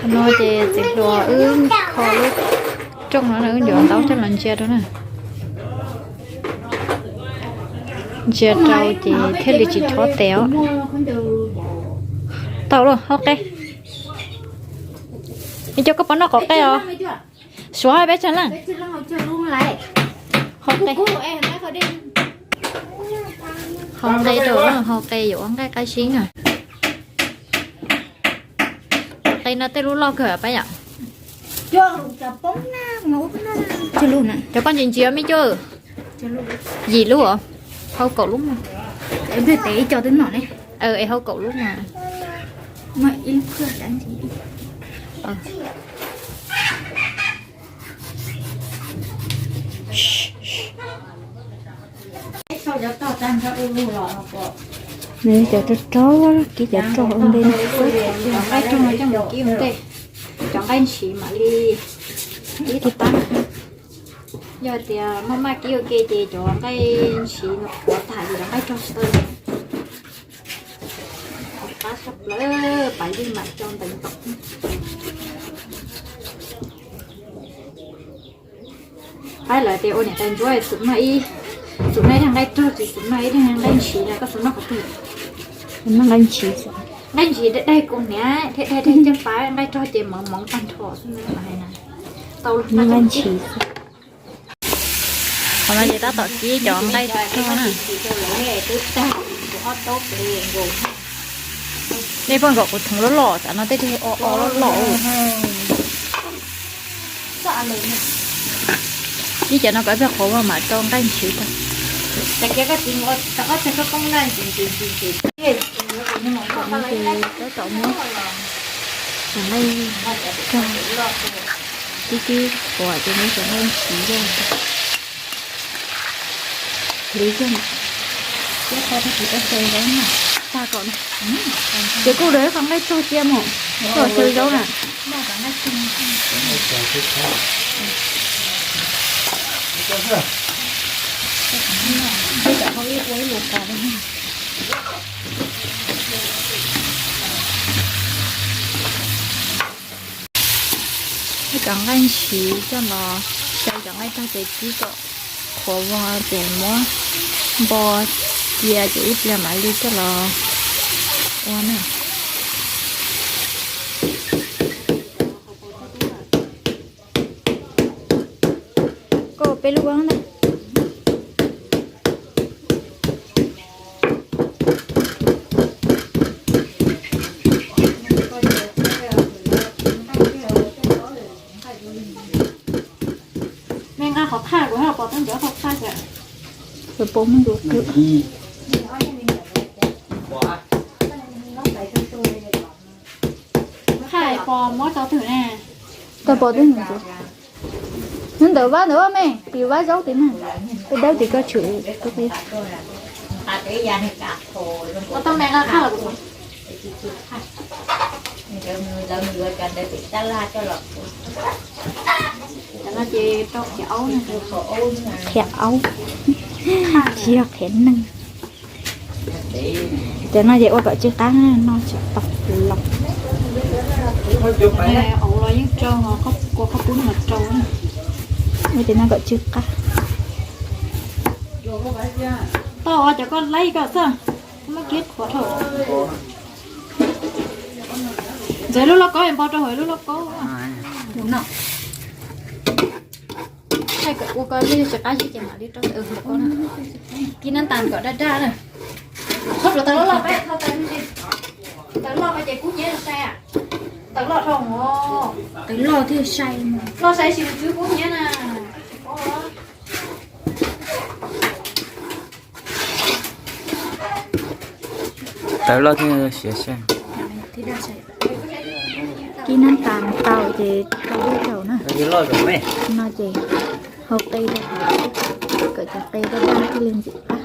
No ces txiv hluas wb kho lub rooj no na, wb yuav ntaub coj los ntsia rau na. Ntsia rau ces thiaj li tsis chob tes os. Tau lawm, hau qe. Ib co koj pov noj qhov qe os. Suav peb tsag leej. Hau qe. Hau qe rau, hau qe yuav ua nqaij qab zib na. Qe no tej lub loj kawg pab yom. Cov koj ntsia ntsia me cuab. Yim lub os. Hau kaum lub. Es hau kaum lub mas. Nws cov rog rog, kib cov rog ua ntej. Nqaij rog no coj mus kib ua ntej, cov nqaij ntshiv mam li kib tau pab. Yog tias maj maj kib ua ke ces cov nqaij ntshiv no qhuav tag ces cov nqaij rog tsis tau. Qab sab plaws pais li mam tso ntees tom. Pab lawv tias ua niam tais ntsuab xum noj ib, xum noj ib daig nqaij rog ces xum noj ib daig nqaij ntshiv na, koj xum noj qhov twg? Noj nqaij ntshiv. Nqaij ntshiv daig daig koos hniav thiab daig daig caj pab, nqaij rog ces moov moov tag nrho xwb na. Tau nqaij ntshiv. Qhov no ces tab tom kib cov nqaij rog na. Nej pheej kom kuv thoov loj loj, tsam no tej tug o o loj loj. Ib cov no kom ib pliag qhuav ua mam rau nqaij ntshiv rau. Tab tom muab cov nqaij rog tib tib qhuav ces muab cov nqaij ntshiv coj. Hliv coj, tag kom, ces kuj lawv qhov nqaij rog cia mus, kom xyaw zaub na. Ib cov nqaij ntshiv coj los xyaw cov nqaij tag ces kib kom qhuav vog ces muab npo cia ces ib pliag mam li coj los ua na. Koj peb lub ua ntag. Me nqa qhov qhaj kuv hab pom tub ncov qhov qhaj. Pom me nqa qhov qhaj pom muab tau twg ne? Tau pom twg ne? Hnub ntawd vab ntawd me, tim vab zaub tim na, peb dawb tim koj tshwm. Tau me nqa qhaj los. Qhia aub, tsis yog qhia neeg. Cov no ces ua kom tsw qab, noj tsis tau los. Ua cov no kom tsw qab. Tau cov koj laib koj xwb, muab kiag qhuav dhau. Ntxawm lub lauj kaub es npog rau hauv lub lauj kaub. Ua kom tsis qab zib ces mam li rau ntawm hauv ko na. Kib nab tas kom daj daj na. Thaub rau tawv loj, tawv loj ces kub hnyiab sai. Tawv loj dhau, tawv loj thiaj sai, loj sai tsis tswb kub hnyiab na. Tawv loj thiaj siav sai. Kib nab tas tau ces tau dej zaum na. No ces hau qe rau, kom cov qe daj daj thiaj li ntxim qab.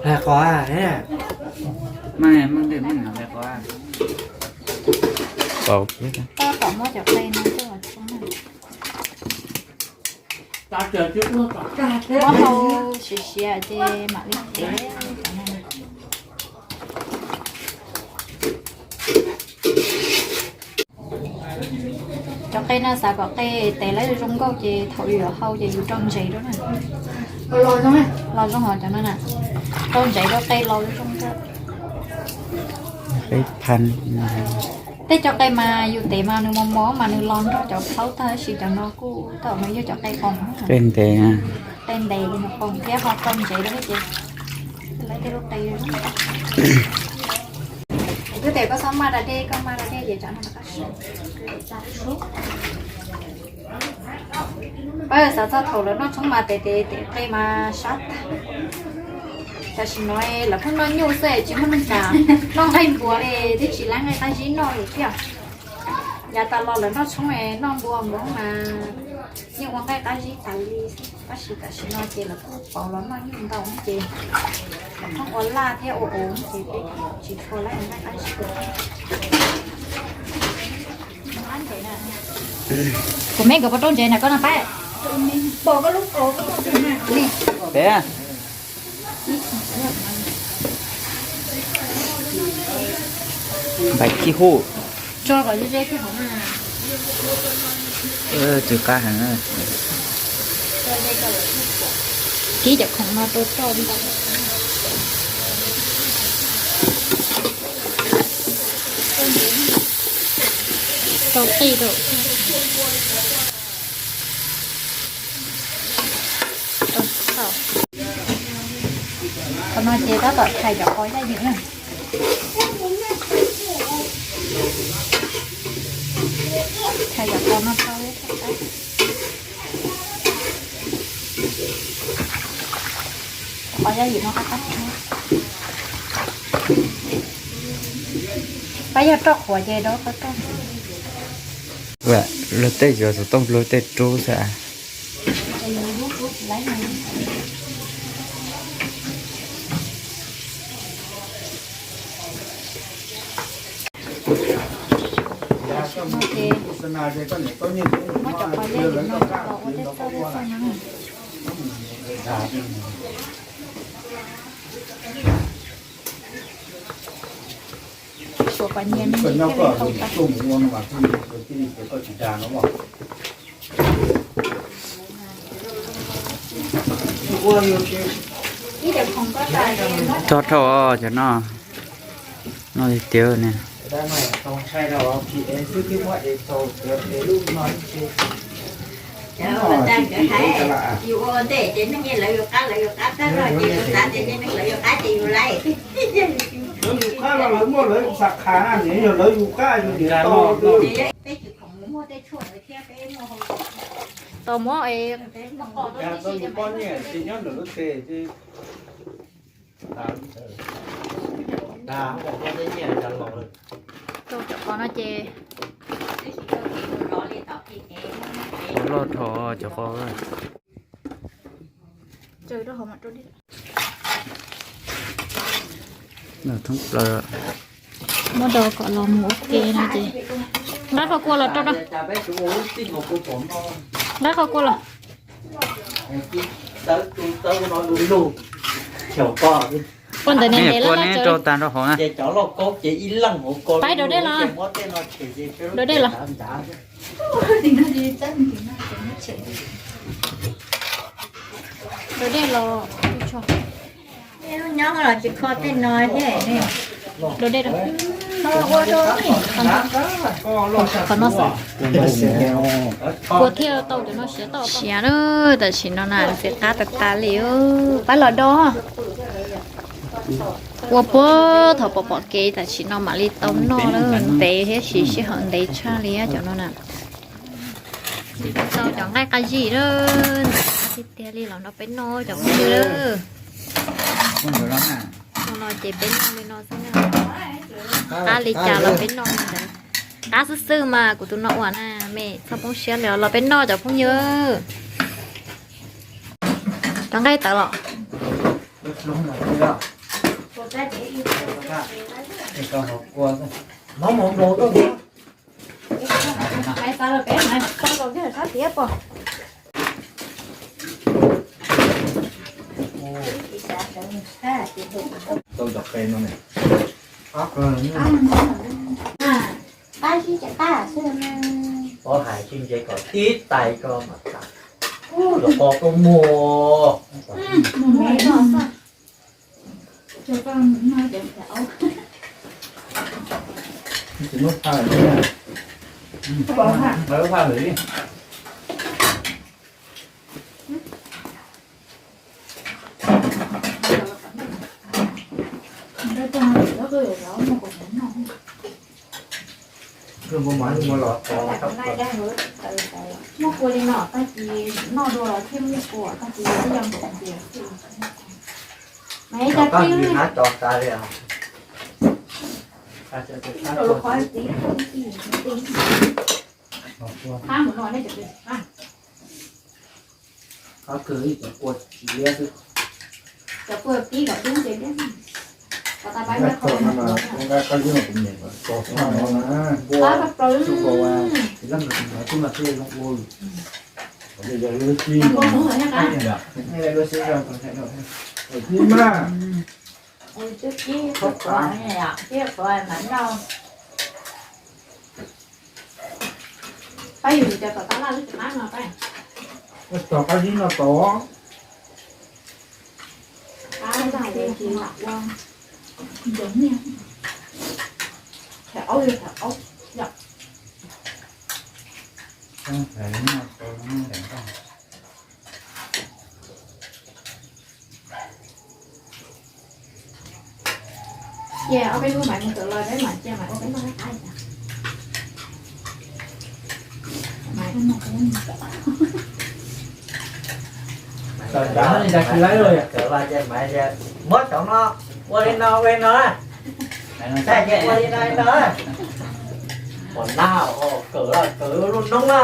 Hlais qos, hlais qos. Tau, muab cov qe no coj los tsoo na. Muab hau siav siav ces mam li tev. Cov qe no xav kom qe tes lawv zoo nkauj ces thaum yus yuav hau ces yus rau ntsev rau na. Los zoo hos cov no na, rau ntsev rau qe los zoo nkauj. Tej cov qe mas yus tes mas nws mos mos mas nws los nrog cov plaub tag, tab sis cov no kuj tau mas yog cov qe qoos, qe ntev, qe ntev nws qoos thiab ho rau ntsev rau thiab ces lawv tej lub qe. Twb tias koj txhob maj da dej, koj maj da dej ces tsam no rov qab sib. Pab xav txog thaum lawv noj tshoob mas tes tes tes qe mas sab tag. Tam sim no lawv pheej noj nyuj xwb tsis muaj neeg kam noj nqaij npua li, twb tsis laib nqaij qab zib noj li thiab. Yav tas los lawv noj tshoob noj npua npua mas yeej ua nqaij qab zib tas li. Tab sis tam sim no ces lawv kuj pauv los noj nyuj ntau ces lawv pheej ua laj thiab ua ov ces peb tsis tshua laib ua nqaij qab zib. Kuv me nkawd puas rau ntsev na koj no pab? Peb npaim kib huj. Tso kom ze ze thiab hov na. Tsw qab heev. Kib cov khoom no rau tso li. Rau qij rau. Qhov no ces tab tom thais cov qos yaj ywm na. Thais cov qos no rau. Qos yaj ywm no qab qab. Pab yog roj qhuav ces rau qab roj. Luag tej yuav xov tooj luag tej rub xwb. Muab cov qos yaj ywm no los ua tej txoj tej txoj no. Suav kom nyias me ntsis thiaj li hau tau. Rog dhau cov no, noj tiag tiag ne. Lawv yus qab los lawv muaj lawv xav qha na, yog lawv yus qab yus niam tau. Tau muab es, tsis nyob ntawm lub tsev ces. Rau cov qos no ces, qos loj dhau cov qos. Thoob plaws. Muab rau kom los mus ua ke no ces nqa qhov kua los rau rau. Nqa qhov kua los. Ua ntawm ne, ntev loj loj, rau tag rau hauv na. Pab rau dej los. Rau dej los. Rau dej los. Nyob los tsis kho tej no thiab. Rau dej rau. Qhov no xwb. Kua thiaj tau cov no siav tau. Siav na, tam sim no na ntxim qab tas tas li. Pab los do. Ua puag thaum pom pom kev tam sim no mam li tau noj na, ntev thiab sis sij hawm ntev tshaj li cov no na. Tau cov nqaij qab zib na, ntxim qab tiag tiag li los nrog peb noj cov phooj ywg. Hnub no ces peb noj li no xwb na. Qab li cas los peb noj li ntawd. Qab xwb xwb mas kuv tus no ua na, me txhob poob siab li os, los peb noj cov phooj ywg. Cov nqaij tawv los. Tau cov qe no ne. Qab zib ces qab xwb na. Pov hais tsis ntse kom tib tais ko mas tas. Ub, los pov koj muag. Tsis muab phaj lawm. Lawv phaj lawm. Koj muab mov mus los tos. Muaj kua li no tag kis noj dua los thiaj muaj kua, tag kis twb yog nkaum tias. Mas ib co tib na, cov tas li os. Qab mus no nej cov, qab kawg ib cov kua tsis liab xwb. Cov kua pib kom dub ces liab. Qab plaws. Ua ib tug kib qhov qhuav, kib qhuav mas noj. Pab yus cov tom tab laj lub tsev qab no pab. Tom qab zib no tod. Qab dag li tsis lam ua. Ncaws niag. Thaum aub yog thaum aub yom. Cia ob peb lub maiv mus tawm los peb mam cia maiv ua peb noj qab qab. Tawm nrad li cas tsis laib los yom. Kawm los ces maiv tias muab cov no ua li no ua li no na. Tag ces ua li no li no na. Pom nab kawm los kawm lub noob na.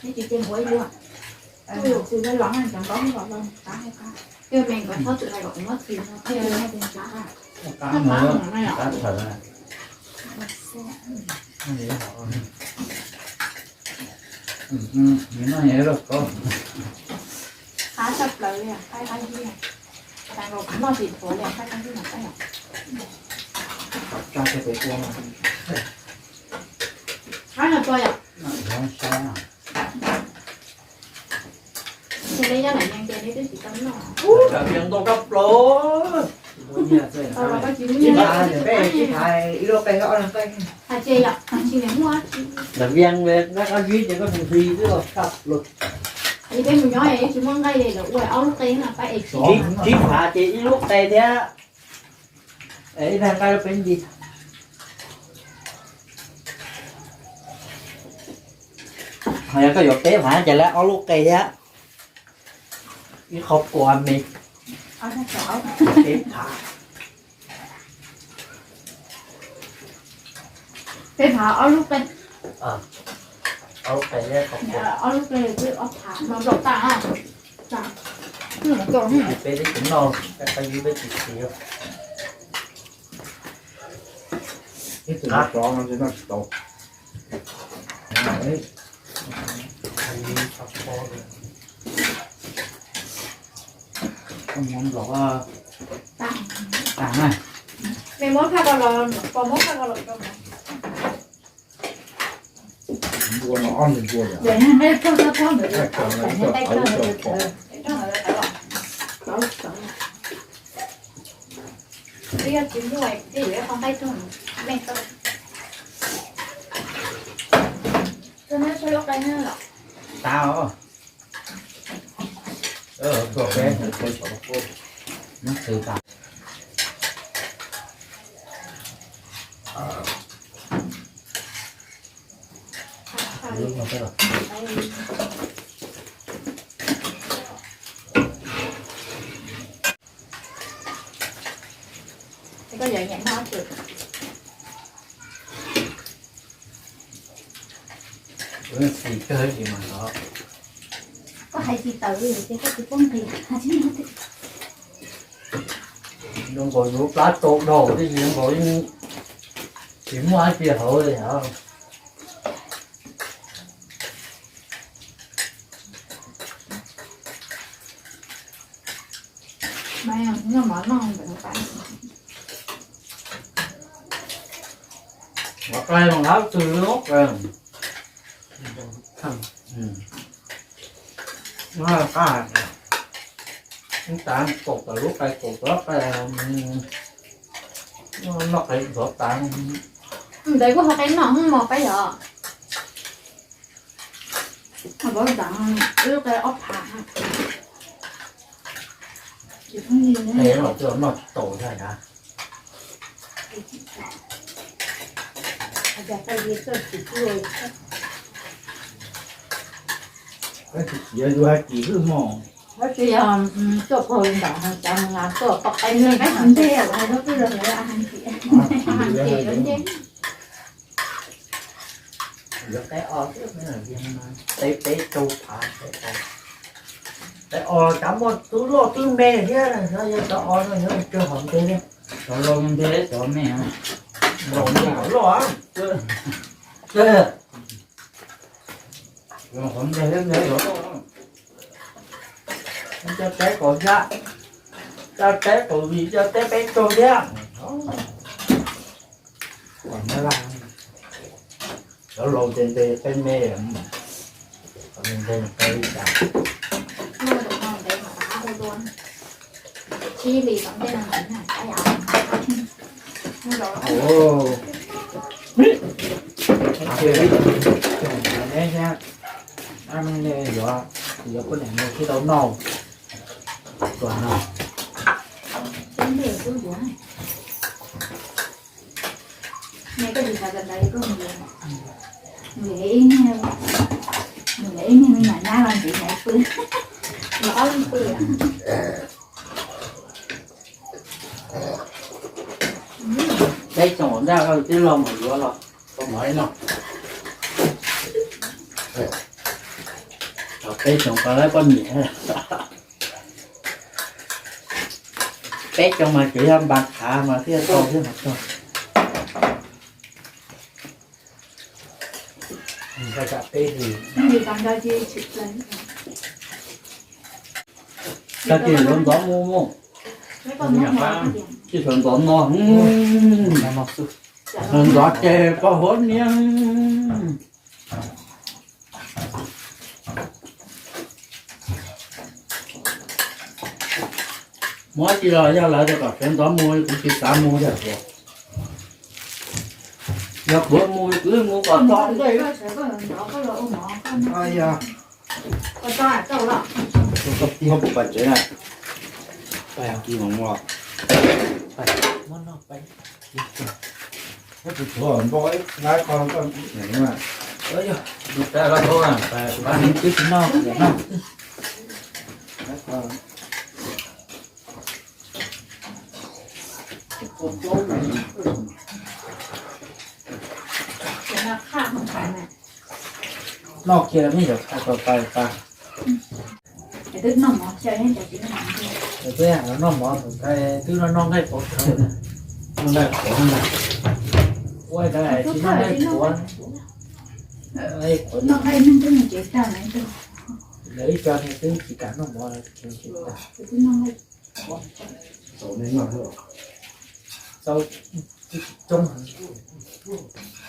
Neb tsis cia nqua ib lub, tus no los cov nkaub nkaus los qab qab, twb me nkawd txhob txwm hais kom kuv muab txiv no thiaj li hais tias qab, qab no qab thaum Qab tshaj plaws li, qaib qab zib. Xav nkaus kuv noj tsis thuav li qaib qab zib no, qaib yom. Qaib no tua yom. Ces li yog nam yees ces neb twb tsis tau noj. Nam yees ntau tshaj plaws. Tsis muaj nyiaj xwb. Tsis muaj nyiaj xwb. Peb tsis hais ib lub qe ob leeg qe. Hais ces yom, tsis muaj. Nam yees li qaib qab zib ces koj tus hli twb los tshaj plaws. Peb mus nyob es tsis muaj nqaij li, lawv ua ob lub qe no pab es tsib phav ces ib lub qe thiab. Ib tag nqaij lub peb nti. Ho yog koj yuav peb phav ces lawv ob lub qe thiab. Ib qho kua me. Peb phav. Peb phav ob lub qe. Ob lub qe, ob lub qe twb ob phav no nplaum tag. Peb twb tsis noj, peb qab zib peb tsis siv. Ib tug qab rov no ntshe noj tsis tau. Koj muab nplaum tag na. Me muab phaj ko los, pos muab phaj ko los rau. Npua no ob npua lawm. Twb yog tsis muaj ces yuav ib qho nqaij tuaj me tau. Koj muab tshuaj lub qe na los. Tas os. Tuaj peb, muab xwb tas. Koj yuav nyiam noj twg? Xis kawg li mas no. Koj Hais tsis tawm li ces koj tsis paub nqis. Zoo nkaus yuav plab tau dhau tib si, zoo nkaus tsis muaj dab tsi hauv li hos. Mov qai mas hab tw lub qai. Qab tas kaum tawm lub qai, kaum tawm qai, noj qai ntxhov tas. Ntawd kuj ho qai noj hwv mos pab yom. Lub qai ob phav. Qe los twb noj tsis tau thiab na. Tsis yog tuaj pag ntawm cov tuaj poj qaib ntej, hais rau twb los hais tias yuav qaib os, peb peb rau phav, qaib os cov muaj tub loj tub me thiab, yog cov os no yuav tsawg hom ntej li. Cov laus ntej cov me, laus ntej cov loj. Qhov ntawd thiab ntawd los, cov teb kaum xya, cov teb kaum yim, cov teb peb caug thiab. Cov laus ces ntes peb me, ntes ntes li cas. Ov, yuav, yuav poj niam nws thiaj tau noj. Tuaj no. Nws koj tsis xav tawm ntawd koj mus, mus ib niag, mus ib niag me nyuam nyab los ntxiv nws pw, los ob leeg pw. Peb xyoos ua ntej twb laug mus yuav los tau mov li no. Peb xyoos tau lawv poj niam. Peb xyoos mas tsuas yog npas khav mas thiaj tau thiab mas tau. Tag kis yuav ntxov mus mus, tsis txhob ntxov no, ntxov ces poj huab niag. Muab tsis los yog lawv tias kom sawv ntxov mus, kuv tsis xav mus yog tias, yog kuv mus kuv mus koj tog ntej. Koj tsev na, kis mus los, muab noj peb, tus tshuav npau ib lab kho koj. Tus tas los tau, twb tsis noj, noj. Noj kiag me nyuam qha tau tas tas. Twb noj mov thaum ntawd, twb noj nqaij qhuav, noj nqaij qhuav, ua ntawd tsis noj nqaij qhuav. Noj nqaij neeg twb mus tsev tag lawm, lawv ib co niag twb tsis kam noj mov, lawv tsev tag. Txaus coob heev.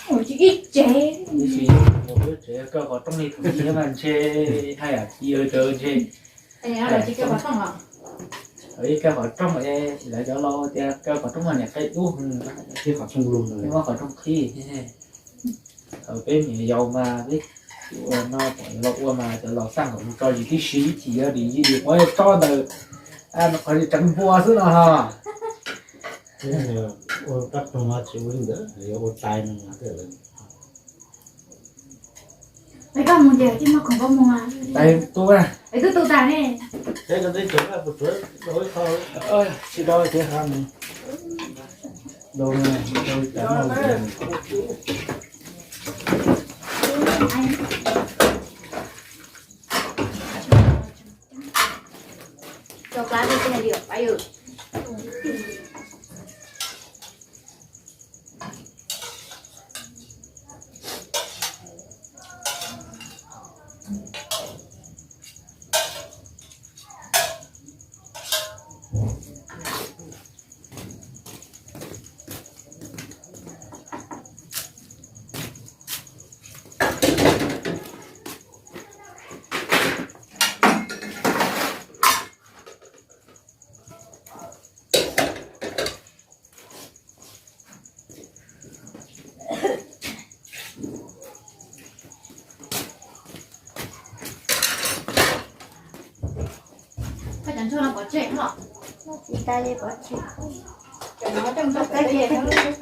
Ua tsis ib tsev. Tiam sis mus lub tsev kaw qhov rooj li thaum ub mas ntshe haj yam tsis yog raws ntshe. Ib kaw qhov rooj, lawv cov laus tias kaw qhov rooj mas niam qe dub, muab qhov rooj qhib. Thaum peb me nyuam yaus mas peb ua no, pom los ua mas cov laus xaj nkaus mus tso zis tib si, ib chim yog dim ib dim quav tsob ntawd, qhov tseev npua xwb no ho. Ua rab roog tsis ua li ntawd, yuav ua tais no. Koj mus ces tsis muaj khoom koj mus mas. Tais tu na. Es twb tu tas ne. Tsis do tias do, do li cas no. Tso plab thiab tiag li os pab yawg. Koj cov ntsuag no pov tseg no. Tsis tas li pov tseg. Cov no coj mus rau pem teb ces, tsis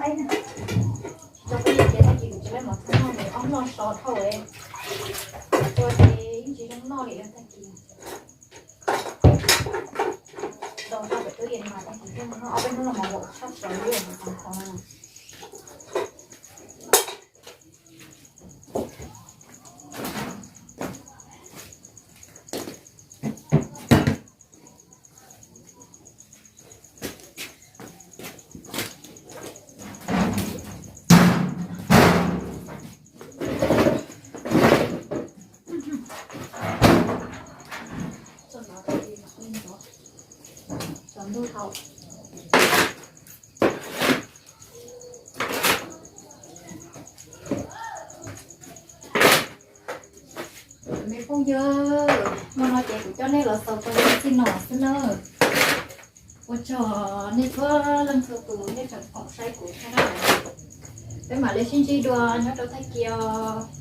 tau peb li ces tag kis kuv tsis laib mov txhob noj, ob noj so dhau, ua ces yeej tsis zoo noj li tag kis. Tau rau pem tub yees mas tag kis thiaj noj, ob peb hnub no mov npaum tshaj plaws li mov qhov no. Me phooj ywg, hmo no ces kuv coj nej los xaus txog txij no xwb nawb. Ua tsaug nej txhua leej txhua tus nej tseem koom saib kuv thiab na. Peb mam li sib ntsib dua nyob rau tag kis os.